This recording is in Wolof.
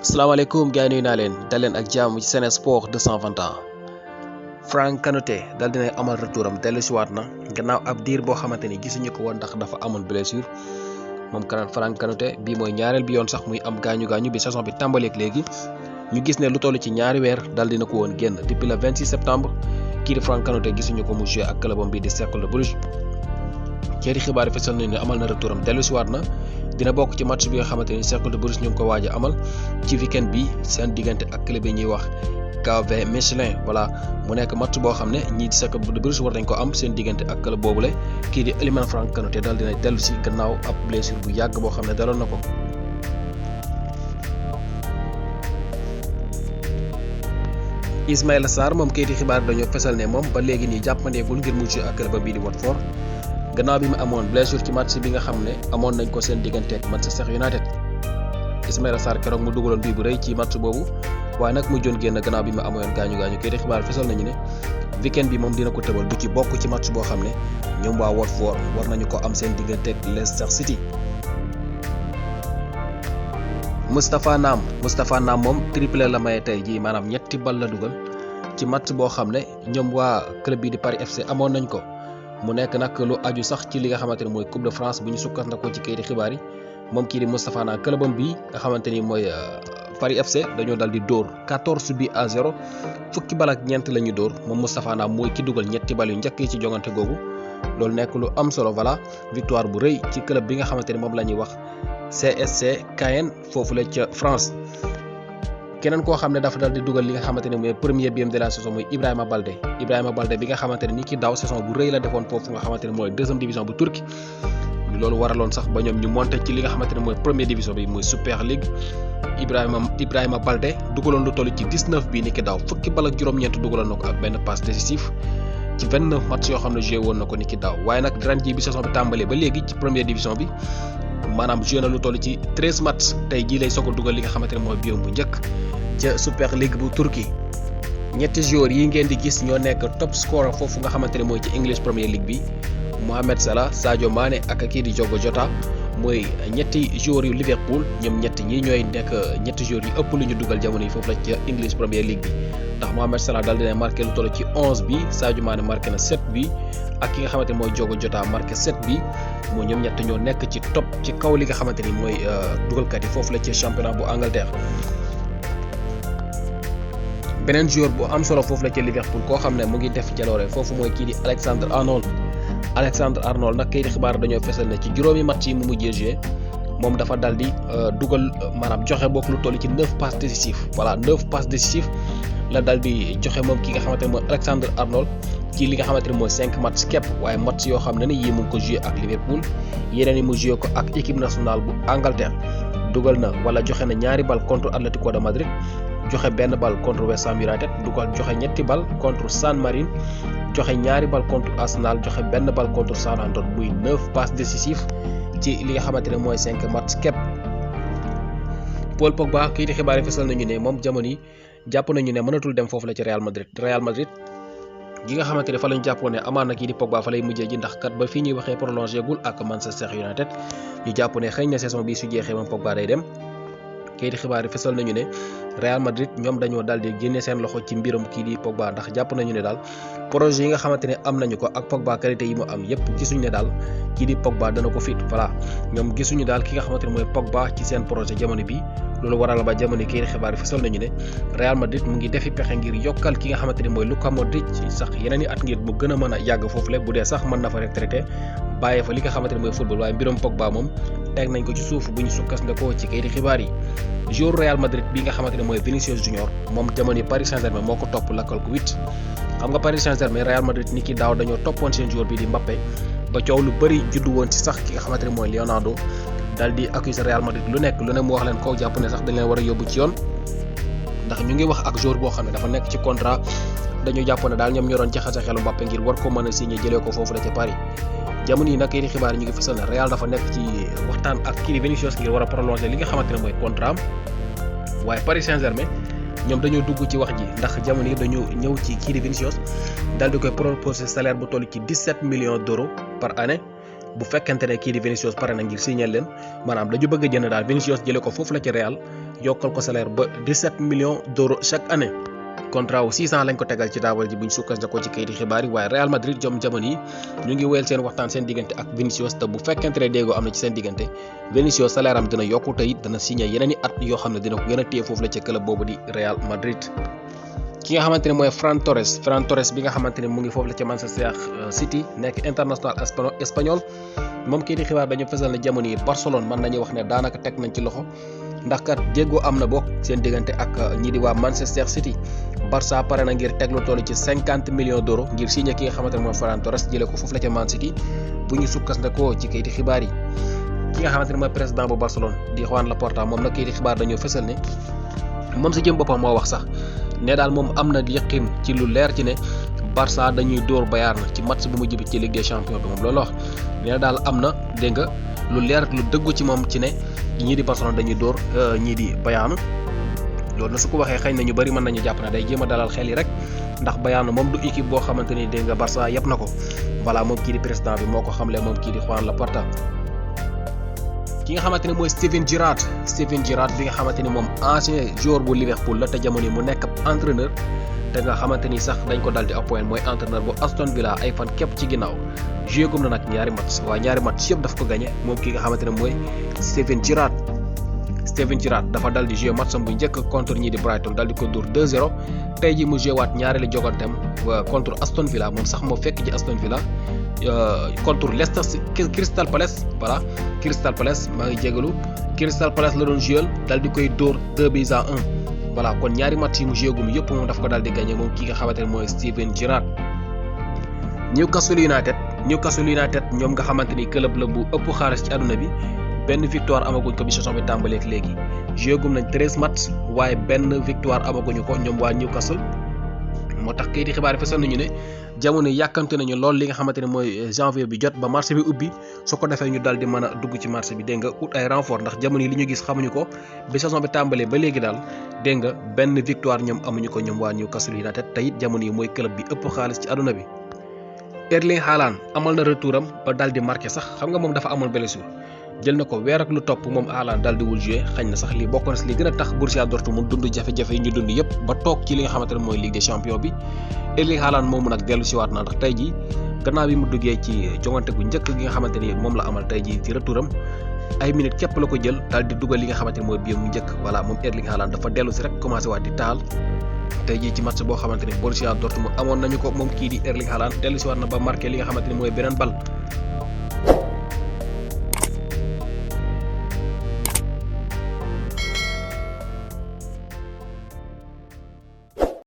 salaamaaleykum gars yi nuyu naa leen dal leen ak jàmm ci Sen Sports 221 Franck Kanoute dal dina amal retouram dellusiwaat na gannaaw ab diir boo xamante ni gisuñu ko woon ndax dafa amoon blessure moom Franck Kanoute bii mooy ñaareel bi yoon sax muy am gaañu bi saison bi tàmbaleeg léegi ñu gis ne lu toll ci ñaari weer dal dina ko woon génn depuis le 26 septembre kii di Franck Kanoute gisuñu ko mu joué ak clubam bii di Cercle de Bruges ceeri xibaar yi fesal nañu ne amal na retouram dellusiwaat na dina bokk ci match bi nga xamante ni Cercle de Bruges ñu ngi ko waaj a amal ci weekend bi seen diggante ak club yi ñuy wax KV Michelin voilà mu nekk match boo xam ne ñii di Cercle de Bruges war nañ ko am seen diggante ak club boobule kii di Ismaila Franck Kanoute daal dina dellu si gannaaw ab blessure bu yàgg boo xam ne daloon na ko. Ismaila Sarr moom kayiti xibaar dañoo fesal ne moom ba léegi nii jàppandeegul ngir mu jouer ak club bii di Watford gannaaw bi mu amoon blessure ci match bi nga xam ne amoon nañ ko seen diggante ak Manchester United. Ismaila Sarr keroog mu dugaloon bii bu rëy ci match boobu waaye nag mu joon génn gannaaw bi mu amoon gaañu kayiti xibaar fesal nañu ne weekend bi moom dina ko tëbal du ci bokk ci match boo xam ne ñoom waa Watford war nañu ko am seen diggante ak Leicester City. Moustapha Naam moom triplé la maye tey jii maanaam ñetti bal la dugal ci match boo xam ne ñoom waa club bi di Paris FC amoon nañ ko mu nekk nag lu aju sax ci li nga xamante ne mooy Coupe de France bu ñu sukkandikoo ci kayiti xibaar yi moom kii di Moustapha Naam clubam bi nga xamante ni mooy Paris FC dañoo dal di dóor 14-0 fukki bal ak ñeent la ñu dóor moom Moustapha Naam mooy ki dugal ñetti bal yu njëkk yi ci jongante googu loolu nekk lu am solo voilà victoire bu rëy ci club bi nga xamante ni moom la ñuy wax CSC Caen foofu la ca France. keneen koo xam ne dafa dal di dugal li nga xamante ne mooy premier biam de la saison mooy Ibrahima Baldé bi nga xamante ne ni ki daaw saison bu rëy la defoon foofu nga xamante ne mooy deuxième division bu Turquie loolu waraloon sax ba ñoom ñu monté ci li nga xamante ne mooy première division bi mooy Super League Ibrahima Baldé dugaloon lu toll ci 19 bii ni ki daaw fukki bal ak juróom-ñeent dugaloon na ko ak benn passe décisif ci 29 match yoo xam ne joué woon na ko ni ki daaw waaye nag ren jii bi saison bi tàmbalee ba léegi ci première division bi maanaam joué na lu toll ci 13 match tey jii lay soog a dugal li nga xamante ne mooy biom bu njëkk ca Super League bu Turquie ñetti joueurs yi ngeen di gis ñoo nekk top scorer foofu nga xamante ne mooy ci English Premier League bi Mohamed Salah Sadio Mané ak kii di Diogo Jota mooy ñetti joueurs yu Liverpool ñoom ñetti ñi ñooy nekk ñetti joueurs yu ëpp lu ñu dugal jamono yi foofu la ca English Premier League bi ndax Mohamed Salah daal dina marqué lu toll ci 11 bi Sadio Mané marqué na 7 bi ak ki nga xamante ne mooy Diogo Jota marqué 7 bi moo ñoom ñett ñoo nekk ci top ci kaw li nga xamante ni mooy dugalkat yi foofu la ci championnat bu Angleterre. beneen joueur bu am solo foofu la ci Liverpool koo xam ne mu ngi def jaloore foofu mooy kii di Alexandre Arnold nag kayiti xibaar dañoo fesal ne ci juróomi match yi mu mujjee joué moom dafa dal di dugal maanaam joxe bokk lu toll ci 9 passes décisives voilà 9 passes décisives la dal di joxe moom ki nga xamante ne mooy Alexandre Arnold ci li nga xamante ne mooy 5 match képp waaye match yoo xam ne ni yii mu ngi ko joué ak Liverpool yeneen yi mu joué ko ak équipe nationale bu Angleterre dugal na wala joxe na ñaari bal contre Atlético de Madrid joxe benn bal contre West Ham United dugal joxe ñetti bal contre San Marino joxe ñaari bal contre Arsenal joxe benn bal contre Southampton muy 9 passes décisives ci li nga xamante ne mooy 5 match képp. Paul Pogba kayiti xibaar yi fesal nañu ne moom jamono yi jàpp nañu ne mënatul dem foofu la ci Real Madrid gi nga xamante ne fa lañu jàppoon ne amaan na kii di Pogba fa lay mujjee ji ndax kat ba fii ñuy waxee prolongé gul ak Manchester United ñu jàpp ne xëy na saison bi su jeexee moom Pogba day dem. kayiti xibaar yi fesal nañu ne Real Madrid ñoom dañoo daal di génne seen loxo ci mbiram kii di Pogba ndax jàpp nañu ne daal projet yi nga xamante ne am nañu ko ak Pogba qualité yi mu am yépp gisuñu ne daal kii di Pogba dana ko fit voilà ñoom gisuñu daal ki nga xamante ne mooy Pogba ci seen projet jamono bi loolu waral ba jamono kayiti xibaar yi fesal nañu ne Real Madrid mu ngi defi pexe ngir yokkal ki nga xamante ne mooy Luka Modric sax yeneen i at ngir mu gën a mën a yàgg foofu le bu dee sax mën na fa retraité bàyyee fa li nga xamante ne mooy football waaye mbiram Pogba moom teg nañ ko ci suuf bu ñu sukkandikoo ci kayiti xibaar yi. joueur Real Madrid bi nga xamante ne mooy Vinicius Junior moom jamono yi Paris Saint-Germain moo ko topp lakkal ko 8 xam nga Paris Saint-Germain Real Madrid ni ki daaw dañoo toppoon seen joueur bi di Mbaye ba coow lu bëri juddu woon ci sax ki nga xamante ne mooy Leonardo dal di accuser Real Madrid lu nekk lu ne mu wax leen ko jàpp ne sax dañ leen war a yóbbu ci yoon ndax ñu ngi wax ak joueur boo xam ne dafa nekk ci contrat dañu jàpp ne daal ñoom ñoo doon jaxase xelu Mbaye ngir war ko mën a signé jëlee ko foofu la ca Paris jamono yi nag kayiti xibaar yi ñu ngi fësal ne Real dafa nekk ci waxtaan ak kii di Vinicius ngir war a prolonger li nga xamante ne mooy contrat am waaye Paris Saint-Germain ñoom dañoo dugg ci wax ji ndax jamono yi dañoo ñëw ci kii di Vinicius daal di koy proposer salaire bu toll ci 17 millions d'euros par année bu fekkente ne kii di Vinicius pare na ngir signer leen maanaam dañu bëgg a jënd daal Vinicius jëlee ko foofu la ci Real yokkal ko salaire ba 17 millions d'euros chaque année. contrat wu 6 ans lañ ko tegal ci taabal ji buñ sukkandikoo ci kayiti xibaar yi waaye Real Madrid jamono yi ñu ngi wéyal seen waxtaan seen diggante ak Vinicius te bu fekkente ne déggoo am na ci seen diggante Vinicius salaire am dina yokku te it dana signé yeneen i at yoo xam ne dina ko gën a téye foofu la ca club boobu di Real Madrid. ki nga xamante ne mooy Ferran Torres bi nga xamante ne mu ngi foofu la ca Manchester City nekk international espagnol moom kayiti xibaar dañu fesal ne jamono yi Barcelone mën nañu wax ne daanaka teg nañ ci loxo ndax kat déggoo am na bokk seen diggante ak ñi di waa Manchester City. Barça pare na ngir teg lu toll ci 50 millions d'euros ngir signé ki nga xamante ne mooy Ferran Torres jëlee ko foofu la ca Man City bu ñu sukkandikoo ci kayiti xibaar yi. ki nga xamante ne mooy président bu Barcelone di Joan Laporta moom nag kayiti xibaar dañoo fësal ne moom si jëm boppam moo wax sax ne daal moom am na yëqin ci lu leer ci ne Barça dañuy dóor Bayern ci match bu mu jibit ci Ligue des Champions bi moom loolu wax nee na daal am na dégg nga lu leer lu dëggu ci moom ci ne ñii di Barcelone dañuy dóor ñii di Bayern. loolu na su ko waxee xëy na ñu bëri mën nañu jàpp ne day jéem a dalal xel yi rek ndax Bayern moom du équipe boo xamante ni dégg nga Barça yëpp na ko voilà moom kii di président bi moo ko xamle moom kii di Joan Laporta. ki nga xamante ne mooy Steven Gerrard bi nga xamante ni moom ancien joueur bu Liverpool la te jamono yi mu nekk entraîneur te nga xamante ni sax dañ ko dal di appoint mooy entraîneur bu Aston Villa ay fan képp ci ginnaaw joué gum na nag ñaari match yëpp daf ko gagné moom ki nga xamante ne mooy Steven Gerrard dafa dal di joué matcham bu njëkk contre ñii di Brighton dal di ko dóor 2-0 tey ji mu joué waat ñaareelu joganteem contre Aston Villa moom sax moo fekk ci Aston Villa contre Leicester Crystal Palace maa ngi jégalu Crystal Palace la doon joué dal di koy dóor 2-1 voilà kon ñaari match yi mu joué gum yëpp moom daf ko dal di gagné moom ki nga xamante ne mooy Steven Gerrard. Newcastle United ñoom nga xamante ni club la bu ëpp xaalis ci àdduna bi. benn victoire amaguñ ko bi saison bi tàmbaleek léegi joué gum nañ 13 match waaye benn victoire amaguñu ko ñoom waa Newcastle moo tax kayiti xibaar yi fesal nañu ne jamono yàkkamte nañu lool li nga xamante ne mooy janvier bi jot ba marché bi ubbi su ko defee ñu dal di mën a dugg ci marché bi dégg nga ut ay renfort ndax jamono yi li ñu gis xamuñu ko bi saison bi tàmbalee ba léegi daal dégg nga benn victoire ñoom amuñu ko ñoom waa Newcastle United te it jamono yi mooy club bi ëpp xaalis ci àdduna bi. Erling Haaland amal na retouram ba dal di marqué sax xam nga moom dafa amoon blessure jël na ko weer ak lu topp moom Haaland daal di wul joué xañ na sax lii bokk na si li gën a tax Borussia Dortmund dund jafe-jafe yi ñu dund yëpp ba toog ci li nga xamante ne mooy Ligue des Champions bi Erling Haaland moomu nag dellu si waat na ndax tey jii gannaaw bi mu duggee ci jongante gu njëkk gi nga xamante ni moom la amal tey jii ci retouram ay minutes képp la ko jël daal di dugal li nga xamante ni mooy biir mu njëkk voilà moom Erling Haaland dafa dellu si rek commencé waat di taal tey jii ci match boo xamante ni Borussia Dortmund amoon nañu ko moom kii di Erling Haaland dellu si waat na ba marqué li nga xamante ni mooy beneen bal